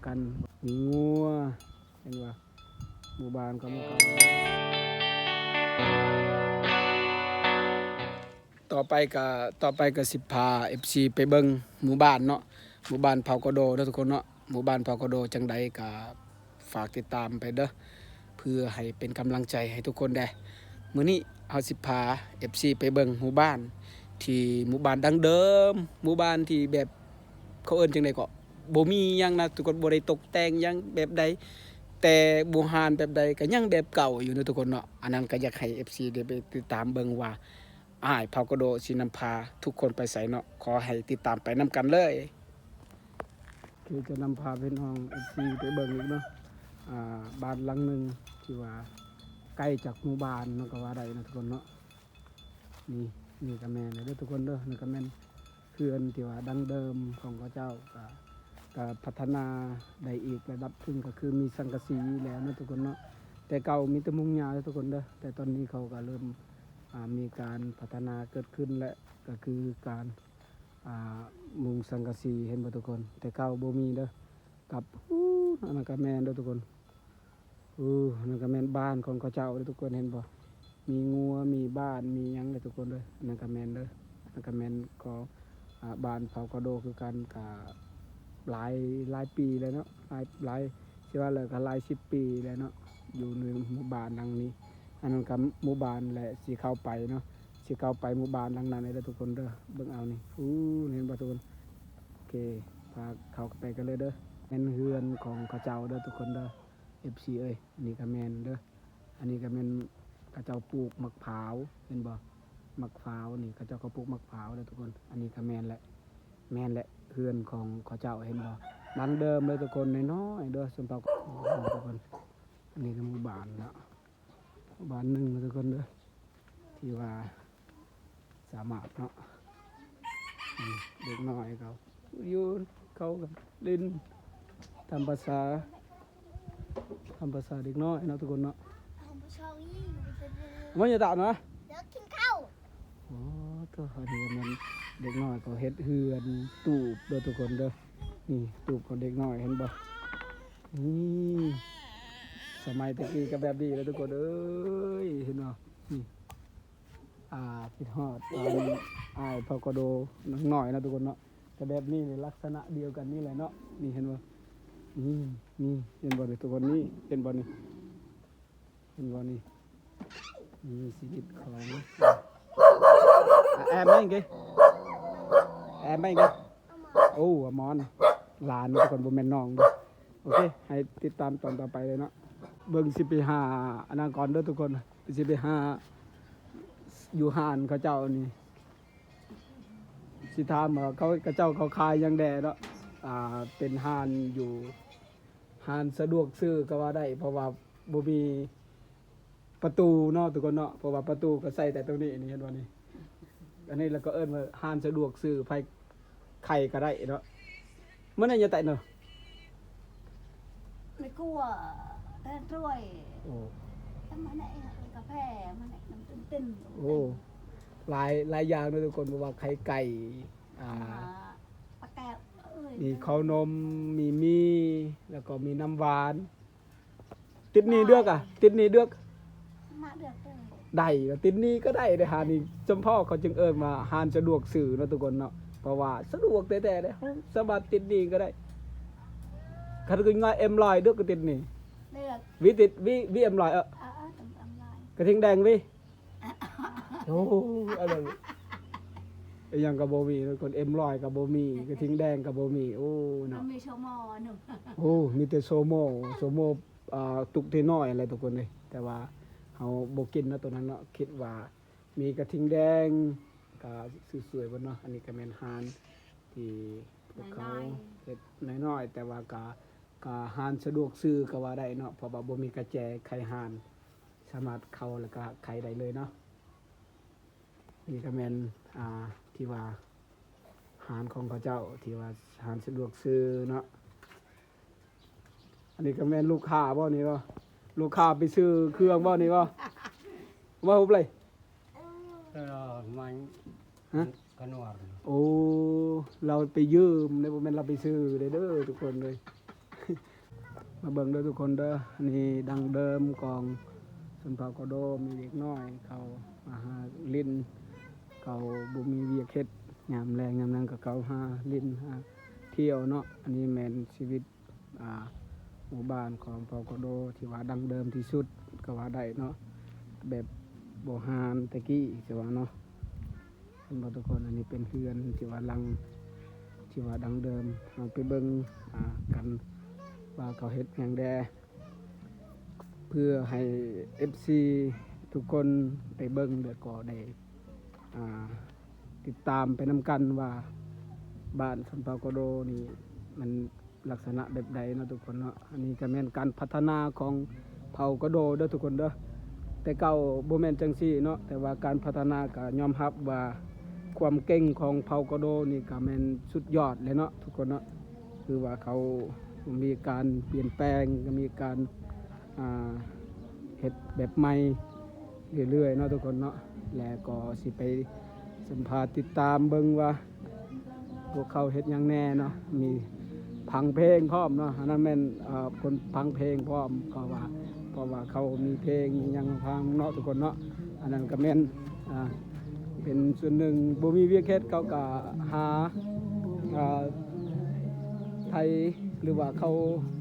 ອັນມີງົວ ເຫັນບໍ່? ໝູ່ບ້ານຂອງໝູ່ເກົ່າ. ຕໍ່ໄປກະ ຕໍ່ໄປກະຊິພາເອັຟຊີໄປເບິ່ງໝູ່ບ້ານເນາະ, ໝູ່ບ້ານເຜົ່າກະໂດເດີທຸກຄົນເນາະ. ໝູ່ບ້ານເຜົ່າກະໂດຈັ່ງໃດກະຝາກຕິດຕາມໄປເດີ ເພື່ອໃຫ້ເປັນກຳລັງໃຈໃຫ້ທຸກຄົນແດ່. ມື້ນີ້ເຮົາຊິພາເອັຟຊີໄປເບິ່ງໝູ່ບ້ານ ທີ່ໝູ່ບ້ານດັ້ງເດີມ, ໝູ່ບ້ານທີ່ແບບ ເຂົາເອີ້ນຈັ່ງໃດເກາະ ບໍ່ມີຫຍັງນະທຸກຄົນ, ບໍ່ໄດ້ຕົກແຕ່ງຫຍັງແບບໃດ, ແຕ່ບູຮານແບບໃດກະຍັງແບບເກົ່າຢູ່ເນາະທຸກຄົນເນາະ. ອັນນັ້ນກະຢາກໃຫ້ເອັຟຊີໄດ້ໄປຕິດຕາມເບິ່ງວ່າ ອ້າຍເຜົ່າກະໂດຊິນຳພາທຸກຄົນໄປໃສເນາະ. ຂໍໃຫ້ຕິດຕາມໄປນຳກັນເລີຍ. ຄືຈະນຳພາພີ່ນ້ອງເອັຟຊີໄປເບິ່ງອີກເນາະ, ອ່າ ບ້ານຫຼັງໜຶ່ງທີ່ວ່າໄກຈາກໝູ່ບ້ານເນາະ ກະວ່າໄດ້ເນາະທຸກຄົນເນາະ. ນີ້ ນີ້ກະແມ່ນເດີທຸກຄົນເດີ, ນີ້ກະແມ່ນເຮືອນທີ່ວ່າດັ້ງເດີມຂອງເຂົາເຈົ້າ, ກະ ກະພັດທະນາໄດ້ອີກລະດັບໜຶ່ງ, ກະຄືມີສັງກະສີແລ້ວເນາະທຸກຄົນເນາະ. ແຕ່ເກົ່າມີແຕ່ມຸງຫຍ້າເດີທຸກຄົນເດີ, ແຕ່ຕອນນີ້ເຂົາກະເລີ່ມ ອ່າ ມີການພັດທະນາເກີດຂຶ້ນແລ້ວ, ກະຄືການ ອ່າ ມຸງສັງກະສີ ເຫັນບໍ່ທຸກຄົນ? ແຕ່ເກົ່າບໍ່ມີເດີ. ກັບ ໂອ້ ອັນນັ້ນກະແມ່ນເດີທຸກຄົນ. ໂອ້ ອັນນັ້ນກະແມ່ນບ້ານຂອງເຂົາເຈົ້າເດີທຸກຄົນ ເຫັນບໍ່? ມີງົວ ມີບ້ານ ມີຫຍັງເດີທຸກຄົນເດີ. ອັນນັ້ນກະແມ່ນເດີ, ອັນນັ້ນກະແມ່ນຂອງ ອ່າ ບ້ານເຜົ່າກະໂດຄືກັນ, ກະຫຼາຍ ຫຼາຍປີແລ້ວເນາະ, ຫຼາຍ ຫຼາຍ ຊິວ່າແລ້ວກະຫຼາຍສິບປີແລ້ວເນາະ ຢູ່ໃນໝູ່ບ້ານຫຼັງນີ້. ອັນນັ້ນກະໝູ່ບ້ານແຫຼະ ຊິເຂົ້າໄປເນາະ, ຊິເຂົ້າໄປໝູ່ບ້ານຫຼັງນັ້ນເດີທຸກຄົນເດີ. ເບິ່ງເອົານີ້ ໂອ້ ເຫັນບໍ່ທຸກຄົນ? ໂອເຄ ພາເຂົ້າໄປກັນເລີຍເດີ. ແມ່ນເຮືອນຂອງເຂົາເຈົ້າເດີທຸກຄົນເດີ ເອັຟຊີເອີຍ. ອັນນີ້ກະແມ່ນເດີ, ອັນນີ້ກະແມ່ນເຂົາເຈົ້າປູກໝາກພ້າວ ເຫັນບໍ່? ໝາກພ້າວນີ້ ເຂົາເຈົ້າກະປູກໝາກພ້າວເດີທຸກຄົນ. ອັນນີ້ກະແມ່ນແຫຼະ ແມ່ນແຫຼະ ເຮືອນຂອງເຂົາເຈົ້າ ເຫັນບໍ່? ດັ້ງເດີມເດີທຸກຄົນ, ນ້ອຍໆເດີ ຊົນເຜົ່າ ທຸກຄົນ. ອັນນີ້ກະໝູ່ບ້ານເນາະ, ບ້ານໜຶ່ງເດີທຸກຄົນເດີ ທີ່ວ່າສາມາດເນາະ. ອືມ ເດັກນ້ອຍເຂົາຢູ່ ເຂົາກະຫຼິ້ນຕາມພາສາ ຕາມພາສາເດັກນ້ອຍເນາະທຸກຄົນເນາະ. ມາຢ່າຕານະ ຢາກກິນເຂົ້າ. ໂອ້ໂຕ ອັນນີ້ກະແມ່ນເດັກນ້ອຍເຂົາເຮັດເຮືອນຕູບເດີທຸກຄົນເດີ. ນີ້ຕູບຂອງເດັກນ້ອຍ ເຫັນບໍ່? ນີ້ ສະໄໝແຕ່ກີ້ກະແບບນີ້ແຫຼະທຸກຄົນເອີຍ ເຫັນບໍ່? ນີ້ ອ່າ ຄິດຮອດຕອນອ້າຍເຜົ່າກະໂດຍັງນ້ອຍເນາະທຸກຄົນເນາະ. ກະແບບນີ້ແຫຼະ ລັກສະນະດຽວກັນນີ້ແຫຼະເນາະ. ນີ້ເຫັນບໍ່? ນີ້ ນີ້ ເຫັນບໍ່ນີ້ທຸກຄົນ? ນີ້ ເຫັນບໍ່ນີ້? ເຫັນບໍ່ນີ້? ນີ້ຊີວິດຂອງ ອາ ແອມແມ່ງເກ ແອມແມ່ງເກ. ໂອ້ ອາມອນ ຫຼານທຸກຄົນ ບໍ່ແມ່ນນ້ອງເດີ. ໂອເຄ ໃຫ້ຕິດຕາມຕອນຕໍ່ໄປເລີຍເນາະ. ເບິ່ງ ຊິໄປຫາອັນນັ້ນກ່ອນເດີທຸກຄົນ, ຊິໄປຫາຢູ່ຮ້ານເຂົາເຈົ້ານີ້ ຊິຖາມວ່າເຂົາ ເຂົາເຈົ້າເຂົາຂາຍຫຍັງແດ່ເນາະ. ອ່າ ເປັນຮ້ານຢູ່ ຮ້ານສະດວກຊື້ກະວ່າໄດ້ ເພາະວ່າບໍ່ມີ ປະຕູເນາະທຸກຄົນເນາະ, ເພາະວ່າປະຕູກະໃສ່ແຕ່ຕົງນີ້ ນີ້ເຫັນບໍ່ນີ້? ອັນນີ້ລະກະເອີ້ນວ່າຮ້ານສະດວກຊື້ ໃຜໃຜກະໄດ້ເນາະ. ມື້ນີ້ຢ່າແຕະເນາະ ໄມ້ກົວ ແຕນຕຣວຍ. ໂອ້ ແລ້ວມາແນະກາແຟ ມາແນະນ້ຳຕື່ມໆ. ໂອ້ ຫຼາຍ ຫຼາຍຢ່າງເນາະທຸກຄົນ, ເພາະວ່າໄຂ່ໄກ່ ອ່າ ປາແກ້ວ ມີເຂົ້າໜົມ ມີໝີ່ ແລ້ວກໍມີນ້ຳຫວານ. ຕິດໜີ້ເດືອກອະ ຕິດໜີ້ເດືອກ ມາເດືອກເດີ ໄດ້ ຕິດໜີ້ກະໄດ້ເດ້. ຮ້ານນີ້ ຊົນເຜົ່າເຂົາຈຶ່ງເອີ້ນວ່າຮ້ານສະດວກຊື້ເນາະທຸກຄົນເນາະ, ເພາະວ່າສະດວກແທ້ໆເດ້ ເຮົາສາມາດຕິດໜີ້ກະໄດ້. ຄັນຄືງ່າຍ ເອັມຮ້ອຍເດີກະຕິດໜີ້ ເດືອກ ວີຕິດ ວີ ວີເອັມຮ້ອຍ ເອີ ເອີ ເອີ ເອັມຮ້ອຍ ກະທິງແດງວີ. ໂອ້ ອັນນັ້ນ ອີ່ຫຍັງກະບໍ່ມີທຸກຄົນ, ເອັມຮ້ອຍກະບໍ່ມີ ກະທິງແດງກະບໍ່ມີ. ໂອ້ ເນາະ ມັນມີໂຊໂມໜຶ່ງ. ໂອ້ ມີແຕ່ໂຊໂມ ໂຊໂມ ອ່າ ຕຸກທີ່ນ້ອຍແຫຼະທຸກຄົນເອີຍ. ແຕ່ວ່າເຮົາບໍ່ກິນເນາະໂຕນັ້ນເນາະ, ຄິດວ່າມີກະທິງແດງ ກະສວຍໆເບິ່ງເນາະ. ອັນນີ້ກະແມ່ນຮ້ານທີ່ພວກເຂົາເຮັດນ້ອຍໆ ແຕ່ວ່າກະ ກະຮ້ານສະດວກຊື້ກະວ່າໄດ້ເນາະ, ເພາະວ່າບໍ່ມີກະແຈໄຂຮ້ານ ສາມາດເຂົ້າແລ້ວກະໄຂໄດ້ເລີຍເນາະ. ນີ້ກະແມ່ນ ອ່າ ທີ່ວ່າຮ້ານຂອງເຂົາເຈົ້າ ທີ່ວ່າຮ້ານສະດວກຊື້ເນາະ. ອັນນີ້ກະແມ່ນລູກຄ້າບໍ່ນີ້ບໍ່? ລູກຄ້າໄປຊື້ເຄື່ອງບໍ່ນີ້ບໍ່? ມາຮູບເລີຍ ເອີ ມັນ ຮະ? ກະນວນ. ໂອ້ ລາວໄປຢືມເດ້ ບໍ່ແມ່ນລາວໄປຊື້ເດ້ ເດີທຸກຄົນເອີຍ. ມາເບິ່ງເດີທຸກຄົນເດີ ອັນນີ້ດັ່ງເດີມຂອງຊົນເຜົ່າກະໂດ. ມີເດັກນ້ອຍເຂົາມາຫາຫຼິ້ນ ເຂົາບໍ່ມີວຽກເຮັດ ຍາມແລງຍາມນັ້ນກໍເຂົາຫາຫຼິ້ນຫາທ່ຽວເນາະ. ອັນນີ້ແມ່ນຊີວິດ ອ່າ ໝູ່ບ້ານຂອງເຜົ່າກະໂດ ທີ່ວ່າດັ້ງເດີມທີ່ສຸດກໍວ່າໄດ້ເນາະ ແບບໂບຮານແຕ່ກີ້ ຊິວ່າເນາະ. ເຫັນບໍ່ທຸກຄົນ? ອັນນີ້ເປັນເຮືອນທີ່ວ່າຫຼັງທີ່ວ່າດັ້ງເດີມ. ເຮົາໄປເບິ່ງ ອ່າ ກັນວ່າເຂົາເຮັດຫຍັງແດ່ ເພື່ອໃຫ້ເອັຟຊີທຸກຄົນໄດ້ເບິ່ງ ແລ້ວກໍໄດ້ ອ່າ ຕິດຕາມໄປນຳກັນວ່າ ບ້ານຊົນເຜົ່າກະໂດນີ້ມັນ ລັກສະນະແບບໃດເນາະທຸກຄົນເນາະ. ອັນນີ້ກໍແມ່ນການພັດທະນາຂອງເຜົ່າກະໂດເດີທຸກຄົນເດີ. ແຕ່ເກົ່າບໍ່ແມ່ນຈັ່ງຊີ້ເນາະ, ແຕ່ວ່າການພັດທະນາກໍຍອມຮັບວ່າຄວາມເກັ່ງຂອງເຜົ່າກະໂດນີ້ກໍແມ່ນສຸດຍອດເລີຍເນາະທຸກຄົນເນາະ. ຄືວ່າເຂົາມີການປ່ຽນແປງ, ກໍມີການ ອ່າ ເຮັດແບບໃໝ່ເລື້ອຍໆເນາະທຸກຄົນເນາະ. ແລະກໍຊິໄປສຳພາດຕິດຕາມເບິ່ງວ່າ ພວກເຂົາເຮັດຫຍັງແດ່ເນາະ, ມີຟັງເພງພ້ອມເນາະ. ອັນນັ້ນແມ່ນ ເອີ ຄົນຟັງເພງພ້ອມ ເພາະວ່າ ເພາະວ່າເຂົາມີເພງມີຫຍັງຟັງເນາະທຸກຄົນເນາະ. ອັນນັ້ນກໍແມ່ນ ອ່າ ເປັນສ່ວນໜຶ່ງ ບໍ່ມີວຽກເຮັດ ເຂົາກໍຫາ ອ່າ ໄຖ ຫຼືວ່າເຂົາ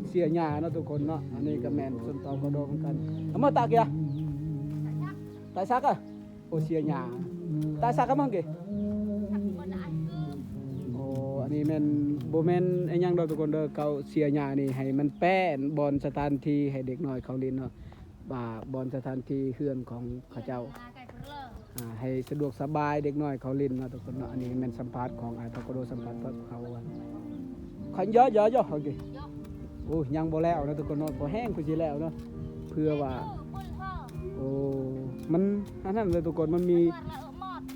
ເສຍຫຍ້າເນາະທຸກຄົນເນາະ. ອັນນີ້ກໍແມ່ນຊົນເຜົ່າກະໂດຄືກັນ. ເອົາມາຕາກຢາ ຕາຍຊັກອະ ໂອ ເສຍຫຍ້າ ຕາຍຊັກກະມັງເກ. ໂອ ອັນນີ້ແມ່ນ ບໍ່ແມ່ນອີ່ຫຍັງດອກທຸກຄົນເດີ, ເຂົາເສຍຫຍ້ານີ້ໃຫ້ມັນແປ້ນບ່ອນສະຖານທີ່ໃຫ້ເດັກນ້ອຍເຂົາຫຼິ້ນເນາະ, ວ່າບ່ອນສະຖານທີ່ເຮືອນຂອງເຂົາເຈົ້າ ອ່າ ໃຫ້ສະດວກສະບາຍເດັກນ້ອຍເຂົາຫຼິ້ນເນາະທຸກຄົນເນາະ. ອັນນີ້ແມ່ນສຳພາດຂອງອ້າຍເຜົ່າກະໂດ ສຳພາດພວກເຂົາວ່າ ຄັນເຍາະເຍາະເຍາະ ໂອເຄ. ໂອ້ ຍັງບໍ່ແລ້ວເນາະທຸກຄົນເນາະ, ພໍແຮງຄືຊິແລ້ວເນາະ ເພື່ອວ່າ ໂອ້ ມັນອັນນັ້ນເລີຍທຸກຄົນ, ມັນມີ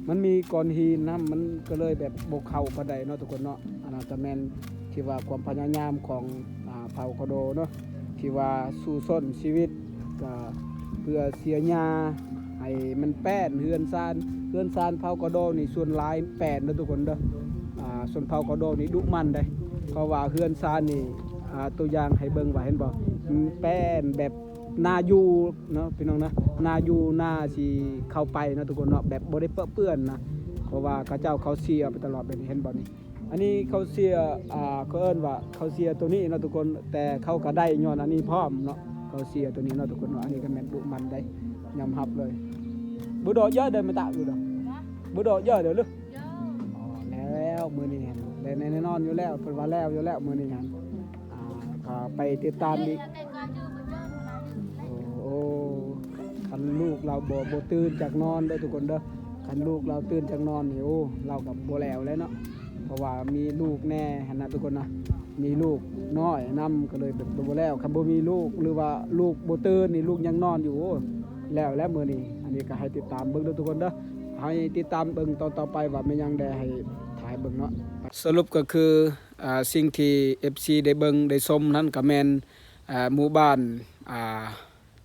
ມັນມີກ້ອນຫີນນຳ ມັນກໍເລີຍແບບບໍ່ເຂົ້າປານໃດເນາະທຸກຄົນເນາະ. ອັນນັ້ນກໍແມ່ນທີ່ວ່າຄວາມພະຍາຍາມຂອງ ອ່າ ເຜົ່າກະໂດເນາະ ທີ່ວ່າສູ້ຊົນຊີວິດ ກໍເພື່ອເສຍຫຍ້າໃຫ້ມັນແປ້ນເຮືອນຊານ. ເຮືອນຊານເຜົ່າກະໂດນີ້ສ່ວນຫຼາຍແປ້ນເດີທຸກຄົນເດີ. ອ່າ ຊົນເຜົ່າກະໂດນີ້ດຸໝັ່ນເດ້, ເພາະວ່າເຮືອນຊານນີ້ ອ່າ ຕົວຢ່າງໃຫ້ເບິ່ງວ່າ ເຫັນບໍ່ ແປ້ນແບບໜ້າຢູ່ເນາະ ພີ່ນ້ອງນະ, ໜ້າຢູ່ໜ້າຊິເຂົ້າໄປເນາະທຸກຄົນເນາະ, ແບບບໍ່ໄດ້ເປາະເປື້ອນນະ ເພາະວ່າເຂົາເຈົ້າເຂົາເສຍໄປຕະຫຼອດແບບນີ້ ເຫັນບໍ່ນີ້. ອັນນີ້ເຂົາເສຍ ອ່າ ເຂົາເອີ້ນວ່າເຂົາເສຍໂຕນີ້ເນາະທຸກຄົນ, ແຕ່ເຂົາກໍໄດ້ຍ້ອນອັນນີ້ພ້ອມເນາະ, ເຂົາເສຍໂຕນີ້ເນາະທຸກຄົນເນາະ. ອັນນີ້ກໍແມ່ນດຸໝັ່ນໄດ໋ ຍອມຮັບເລີຍ. ບຸດອກເຢີເດີມາຕະ ບຸດອກເຢີເດີ ອໍ ແລ້ວມື້ນີ້ຫັ້ນ ແລ້ວແນ່ນອນຢູ່ແລ້ວ ເພິ່ນວ່າແລ້ວຢູ່ແລ້ວມື້ນີ້ຫັ້ນ. ອ່າ ກໍໄປຕິດຕາມອີກ. ໂອ້ ໂອ້ ຄັນລູກລາວບໍ່ ບໍ່ຕື່ນຈາກນອນເດີທຸກຄົນເດີ, ຄັນລູກລາວຕື່ນຈາກນອນນີ້ ໂອ້ ລາວກໍບໍ່ແລ້ວແລ້ວເນາະ, ເພາະວ່າມີລູກແນ່ຫັ້ນນະທຸກຄົນນະ, ມີລູກນ້ອຍນຳ ກໍເລີຍແບບບໍ່ແລ້ວ. ຄັນບໍ່ມີລູກ ຫຼືວ່າລູກບໍ່ຕື່ນນີ້ ລູກຍັງນອນຢູ່ ໂອ້ ແລ້ວແຫຼະມື້ນີ້. ອັນນີ້ກໍໃຫ້ຕິດຕາມເບິ່ງເດີທຸກຄົນເດີ, ໃຫ້ຕິດຕາມເບິ່ງຕອນຕໍ່ໄປວ່າແມ່ນຫຍັງແດ່ ໃຫ້ຖ່າຍເບິ່ງເນາະ. ສະຫຼຸບກໍຄື ອ່າ ສິ່ງທີ່ເອັຟຊີໄດ້ເບິ່ງໄດ້ຊົມນັ້ນກໍແມ່ນ ອ່າ ໝູ່ບ້ານ ອ່າ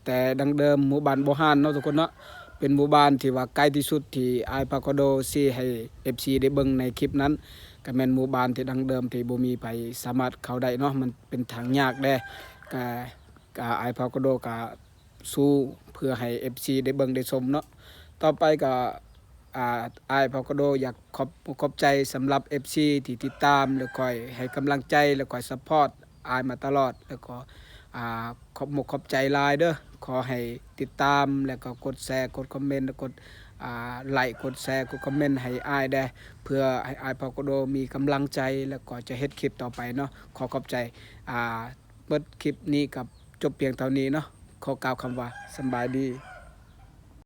ແຕ່ດັ້ງເດີມ ໝູ່ບ້ານບໍ່ຮານເນາະທຸກຄົນເນາະ, ເປັນໝູ່ບ້ານທີ່ວ່າໃກ້ທີ່ສຸດທີ່ອ້າຍພາກອໂດຊີ້ໃຫ້ເອັຟຊີໄດ້ເບິ່ງໃນຄລິບນັ້ນ, ກໍແມ່ນໝູ່ບ້ານທີ່ດັ້ງເດີມທີ່ບໍ່ມີໃຜສາມາດເຂົ້າໄດ້ເນາະ, ມັນເປັນທາງຍາກແດ່. ກໍ ກໍອ້າຍພາກອໂດກໍສູ້ເພື່ອໃຫ້ເອັຟຊີໄດ້ເບິ່ງໄດ້ຊົມເນາະ. ຕໍ່ໄປກໍ ອ່າ ອ້າຍພາກອໂດຢາກຂອບ ຂອບໃຈສຳລັບເອັຟຊີທີ່ຕິດຕາມ ແລະ ຄອຍໃຫ້ກຳລັງໃຈ ແລະ ຄອຍຊັບພອດອ້າຍມາຕະຫຼອດ, ແລ້ວກໍ ອ່າ ຂອບມຸກຂອບໃຈຫຼາຍເດີ. ຂໍໃຫ້ຕິດຕາມ ແລ້ວກໍກົດແຊ ກົດຄອມເມັນ ແລະ ກົດ ອ່າ ໄລ ກົດແຊ ກົດຄອມເມັນໃຫ້ອ້າຍແດ່ ເພື່ອໃຫ້ອ້າຍພາກອໂດມີກຳລັງໃຈ ແລ້ວກໍຈະເຮັດຄລິບຕໍ່ໄປເນາະ. ຂໍຂອບໃຈ ອ່າ ເບິດຄລິບນີ້ກໍຈົບພຽງເທົ່ານີ້ເນາະ. ຂໍກ່າວຄຳວ່າສຳບາຍດີ.